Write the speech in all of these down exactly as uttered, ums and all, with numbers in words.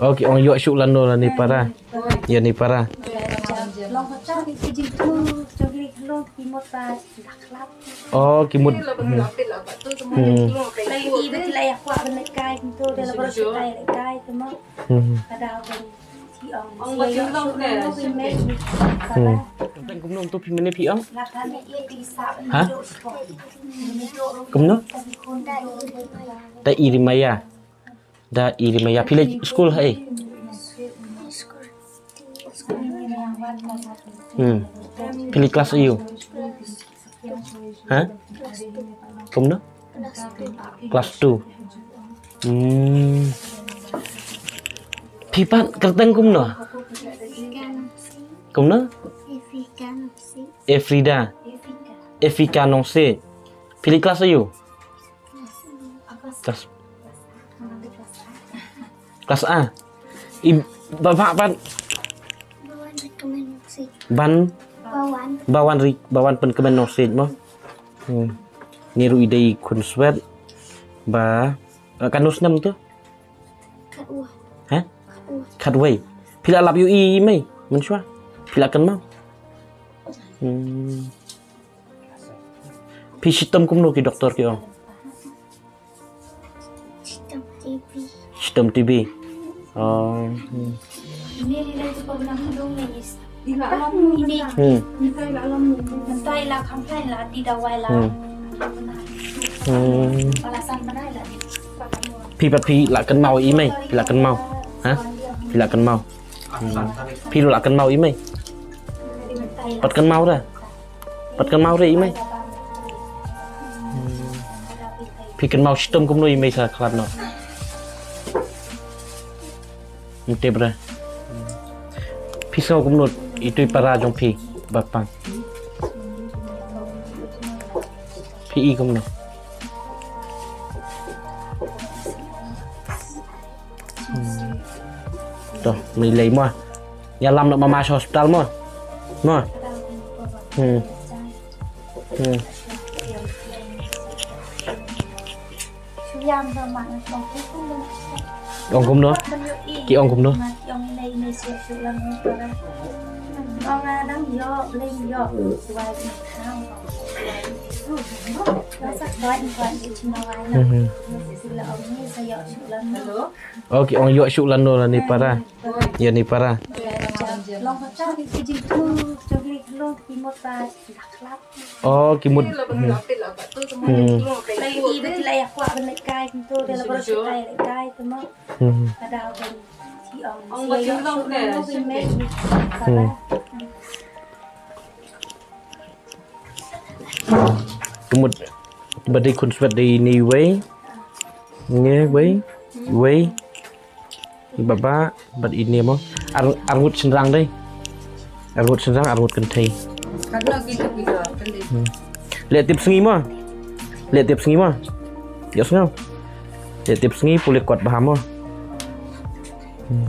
Oh, ki ong ïoh shuh lano la ne para. Ïa ne para. Oh, ki mut. Hmm. Hmm. Hmm. Hmm. Tang kumno tu phi mane phi ong? Ha? Kumno? Da Irmaya. Da Irmaya. Phi leit skul ha ei? Hmm. Phi leit klas aiu? Ha? Kumno? Klas two. Hmm. Phi pat kyrteng kumno? Kumno? Efrida. Efika Nongse. Phi leit klas aiu? Klas, klas A. I ba ba ban. Ba wan recommend Nongsiej. Ban. Ba wan. Ba wan ri, ba wan pynkmen Nongsiej mo. Hmm. Ni ruh i dei khunswet. Ba, eh, katno snem tu? Khatwei. Ha? Khatwei. Khatwei. Phi la lap ïohi i mei mynshuwa? Phi la kynmaw? Hmm. Phi shitom kumno ki doktor ki ong? Shitom T B. Shitom T B. Oh. Hmm. Hmm. Hmm. Hmm. Phi pat phi la kynmaw i mei, phi la kynmaw. Ha? Phi la kynmaw. Hmm. Phi ruh la kynmaw i mei. Pat kynmaw da. Pat kynmaw re i mei. Hmm. Phi kynmaw shitom kumno i mei sa khlad noh? Ym tip re. Phi sngew kumno itu i para jong phi ba pang? Phi i kumno? Hmm. To, mei lei mo. Ïalam noh mama sha hospital mo. Mo. Hmm. Hmm. Ong kumno? Ki ong kumno? Hmm. Oh, ki ong ïoh shuh lano la ne para. Ïa ne para. Oh, ki mut. Hmm. Hmm. Hmm. Hmm. Ki mut ba dei khunswet dei ne wei. Ne wei. Wei. Baba, bad ine mo. Ar, arngut shynrang dei. Arngut shynrang, arngut kynthei. Hmm. Leh tip sngi mo. Leh tip sngi mo. Ïohsngew. Leh tip sngi pule kot bha mo. Hmm.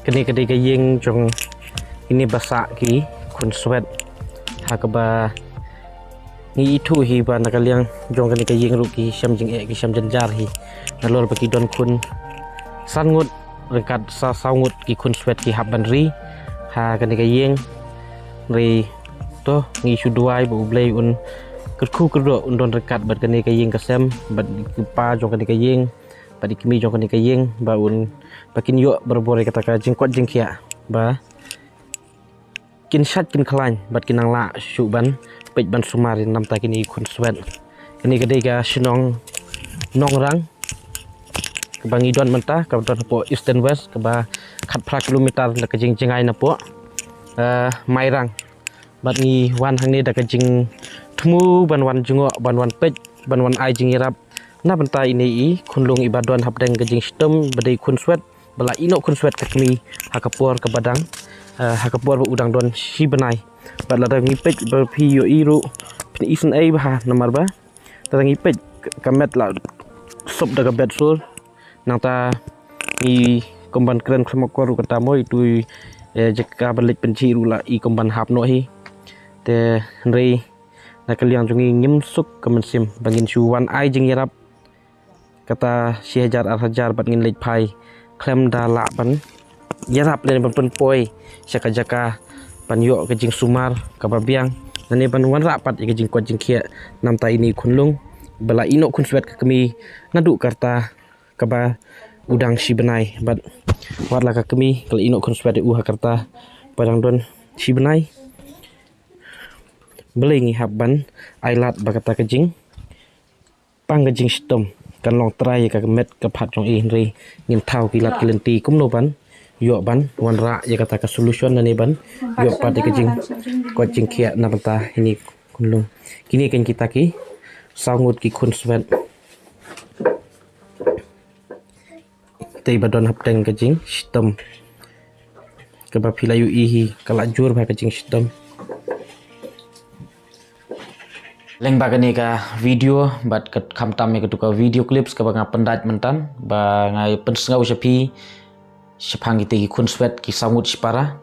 Kane ka dei ka ïing jong kine ba sah ki khunswet ha kaba ngi ithuh hi ba na ka liang jong kane ka ïing ruh ki shem jingeh ki shem jynjar hi. Nalor ba ki don khun san ngut ryngkat sa saw ngut ki khunswet ki hap ban ri ha kane ka ïing. Ri to ngi shu duwai ba U Blei un kyrkhu kyrdoh un don ryngkat bad kane ka ïing ka sem bad ki pa jong kane ka ïing bad ki kmie jong kane ka ïing ba un ba kin ïoh barabor ïa kata ka jingkoit jingkhiah ba kin shait kin khlaiñ bad kin nang lah shuh ban peit ban sumar ïa namta kine ki khunswet. Kane ka dei ka shnong Nongrang kaba ngi don mynta kaba don hapoh Eastern West kaba khatphra kilometer na ka jingjngai napoh, eh, Mairang. Bad ngi wan hangne da ka jingthmu ban wan jngoh ban wan peit ban wan ai jingïarap na bynta ine i khunlung iba don hapdeng ka jingshitom ba dei khunswet ba la ïehnoh khunswet ka kmie ha ka por kaba dang, eh, ha ka por ba u dang don shi bnai. Bad lada ngi peit ba phi ïohi ruh, phin isynei bha namar ba lada ngi peit ka met la sop da ka bed sur. Nangta ngi kum ban kren khlem akor ruh kata mo itu, eh, jaka ban leit pynjhieh ruh la i kum ban hap noh hi. Te hynrei na ka liang jong ngi ngim suk ka mynsiem ba ngin shu wan ai jingïarap kata shi hajar ar hajar bad ngin leit phai khlem da lah ban ïarap lane ban pynpoi sha ka jaka ban ïoh ka jingsumar kaba biang lane ban wanrah pat ïa ka jingkoit jingkhiah namta ine i khunlung ba la ïehnoh khunswet ka kmie naduh karta kaba u dang shi bnai. Bad wat la ka kmie ka la ïehnoh khunswet ïa u ha karta ba dang don shi bnai. Balei ngi hap ban ai lad ba kata ka jingpang ka jingshitom kan long trai ïa ka met ka phad jong i, hynrei ngin thaw ki lad ki lynti kumno ban ïoh ban wanrah ïa kata ka solution lane ban ïoh pat ïa ka jingkoit jingkhiah na bynta ine i khunlung. Kine kan kita ki saw ngut ki khunswet. Te ba don hapdeng ka jingshitom kaba phi la ïohi hi ka la jur bha ka jingshitom. Lyngba kane ka video bad ka khamtam ïa katu ka video clips kaba nga pyndait mynta ba nga pynsngew sha phi shaphang kite ki khunswet ki saw ngut shipara,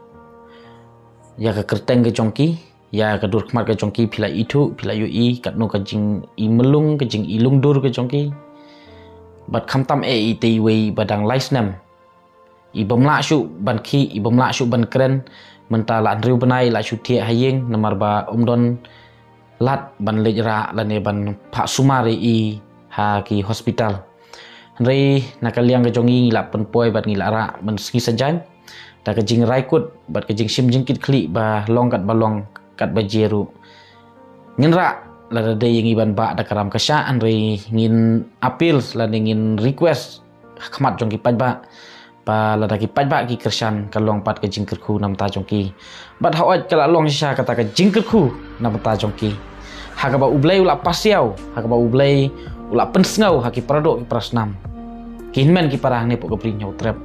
ïa ka kyrteng ka jong ki, ïa ka dur khmat ka jong ki phi la ithuh, phi la ïohi katno ka jingimlung, ka jingilung dur ka jong ki. Bad khamtam eh ite iwei ba dang lai snem, i bym lah shuh ban khih, i bym lah shuh ban kren, mynta la hynriew bnai la shu thiah ha ïing namar ba um don lad ban leit rah lane ban phah sumar ïa i ha ki hospital. Hynrei na ka liang ka jong ngi ngi la pynpoi bad ngi la rah mynsngi sajan da ka jingrai kut bad ka jingshim jingkit khlieh ba long kat ba long kat ba jia ruh. Ngin rah lada dei ïa ngi ban bah da ka ram ka shah, hynrei ngin appeal lane ngin request ha khmat jong ki paidbah ba lada ki paidbah ki kyrshan ka long pat ka jingkyrkhu namta jong ki. Bad hooid ka la long shisha kata ka jingkyrkhu namta jong ki. Ha kaba U Blei u la pasiaw, ha kaba U Blei u la pynsngew ha ki paradoh ki parasnam, ki hynmen ki para hangne hapoh ka Bri Hynñiewtrep.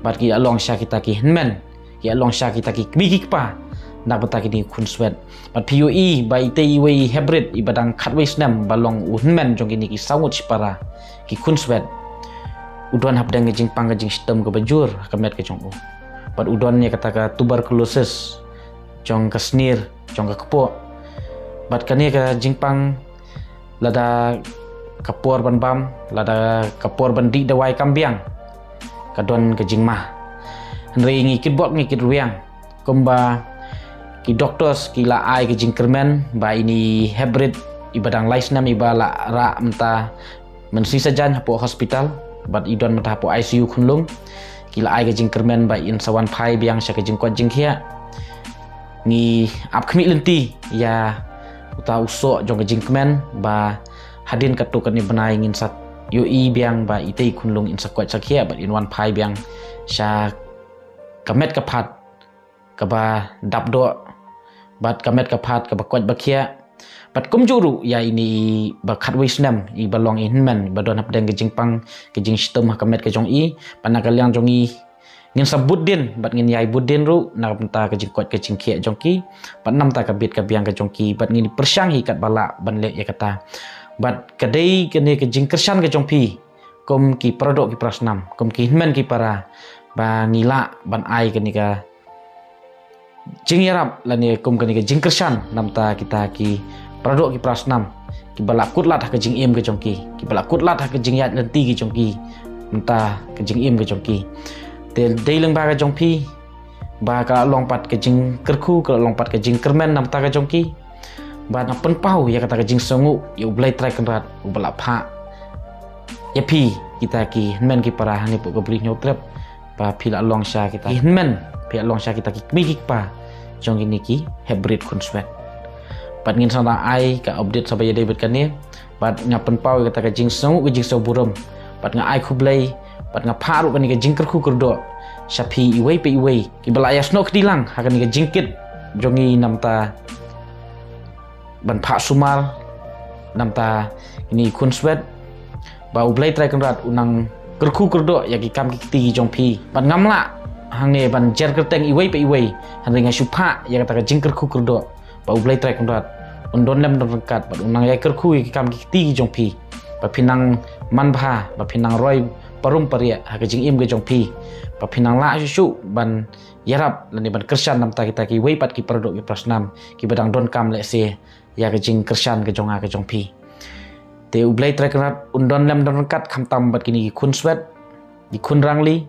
Bad ki la long shisha kita ki hynmen, ki la long shisha kita ki kmie ki kpa na bynta kine ki khunswet. Bad phi ïohi ba ite iwei i Hebrid iba dang khatwei snem ba long u hynmen jong kine ki saw ngut shipara ki khunswet, u don hapdeng ka jingpang ka jingshitom kaba jur ha ka met ka jong u. Bad u don ïa kata ka tuberculosis jong ka snier, jong ka kpoh. Bad kane ka jingpang lada ka por ban bam, lada ka por ban dih dawai kam biang, ka don ka jingma. Hynrei ngi kitbok ngi kitrwiang kumba ki doctors ki la ai ka jingkyrmen ba ine i Hebrid iba dang lai snem iba la rah mynta mynsngi sajan hapoh hospital bad i don mynta hapoh I C U khunlung. Ki la ai ka jingkyrmen ba in sa wan phai biang sha ka jingkoit jingkhiah. Ngi ap khmih lynti ïa uta u soh jong ka jingkmen ba hadien katto katne bnai ngin sa ïohi biang ba ite i khunlung in sa koit sa khiah bad in wan phai biang sha ka met ka phad kaba dap doh bad ka met ka phad kaba koit ba khiah. Bad kumjuh ruh ïa ine iba khatwei snem iba long i hynmen iba don hapdeng ka jingpang ka jingshitom ha ka met ka jong i. Bad na ka liang jong i ngin sa bud dien bad ngin ïai bud dien ruh na ka bynta ka jingkoit ka jingkhiah jong ki. Bad namta ka bit ka biang ka jong ki bad ngin pyrshang hi katba lah ban leh ïa kata. Bad ka dei kane ka jingkyrshan ka jong phi kum ki paradoh ki parasnam, kum ki hynmen ki para ba ngi lah ban ai kane ka jingïarap lane kum kane ka jingkyrshan namta kita ki paradoh ki parasnam kiba la kut lad ha ka jingim ka jong ki, kiba la kut lad ha ka jingïaid lynti ka jong ki, namta ka jingim ka jong ki. Te dei lyngba ka jong phi ba ka la long pat ka jingkyrkhu, ka la long pat ka jingkyrmen namta ka jong ki. Bad nga pynpaw ïa kata ka jingsngewnguh ïa U Blei Trai Kynrad uba la phah ïa phi kita ki hynmen ki para hangne hapoh ka Bri Hynñiewtrep ba phi la long sha kita ki hynmen, phi la long sha kita ki kmie ki kpa jong kine ki Hebrid khunswet. Bad ngin sa ai ka update sa ba ïadei bad kane. Bad nga pynpaw ïa kata ka jingsngewnguh ka jingsngew burom. Bad nga ai khublei bad nga phah ruh kane ka jingkyrkhu kyrdoh sha phi iwei pa iwei kiba la ïasnoh kti lang ha kane ka jingkit jong ngi namta ban phah sumar namta kine ki khunswet. Ba U Blei Trai Kynrad u nang kyrkhu kyrdoh ïa ki kam ki kti ki jong phi. Bad ngam lah hangne ban jer kyrteng iwei pa iwei, hynrei nga shu phah ïa kata ka jingkyrkhu kyrdoh ba U Blei Trai Kynrad un don lem don ryngkat bad un nang ïai kyrkhu ïa ki kam ki kti ki jong phi, ba phin nang manbha, ba phin nang roi parum pariah ha ka jingim ka jong phi, ba phin nang lah shuh shuh ban ïarap lane ban kyrshan namar kita kiwei pat ki paradoh ki parasnam kiba dang donkam lehse ïa ka jingkyrshan ka jong nga ka jong phi. Te U Blei Trai Kynrad un don lem don ryngkat khamtam bad kine ki khun swet, ki khun rangli,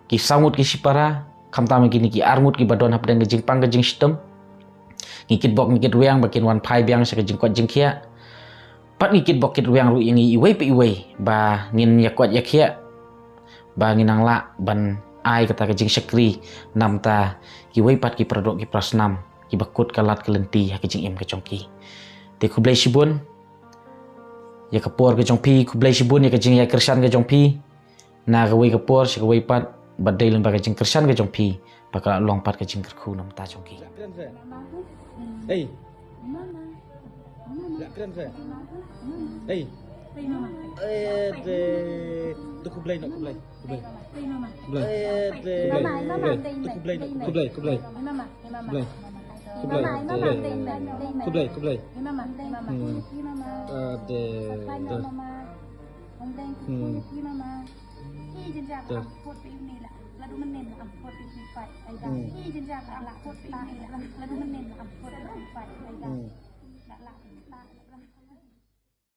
ki saw ngut ki shipara, khamtam kine ki ar ngut kiba don hapdeng ka jingpang ka jingshitom. Ngi kitbok ngi kitrwiang ba kin wan phai biang sha ka jingkoit jingkhiah. Bad ngi kitbok kitrwiang ruh ïa ngi iwei pa iwei ba ngin ïa koit ïa khiah, ba ngin nang lah ban ai kata ka jingshakri namar kiwei pat ki paradoh ki parasnam kiba kut ka lad ka lynti ha ka jingim ka jong ki. Te khublei shibun ïa ka por ka jong phi, khublei shibun ïa ka jingïakyrshan ka jong phi. Na kawei ka por sha kawei pat, ba dei lyngba ka jingkyrshan ka jong phi ba ka la long pat ka jingkyrkhu namar jong ki. Ei. Ei. Eh, de. Tu khublei noh, khublei. Khublei. Khublei. Eh, de. Khublei. Tu khublei noh, khublei, khublei. Khublei. Khublei. Khublei, khublei. Hmm. Ah, de. De. Hmm. Hmm. Hmm.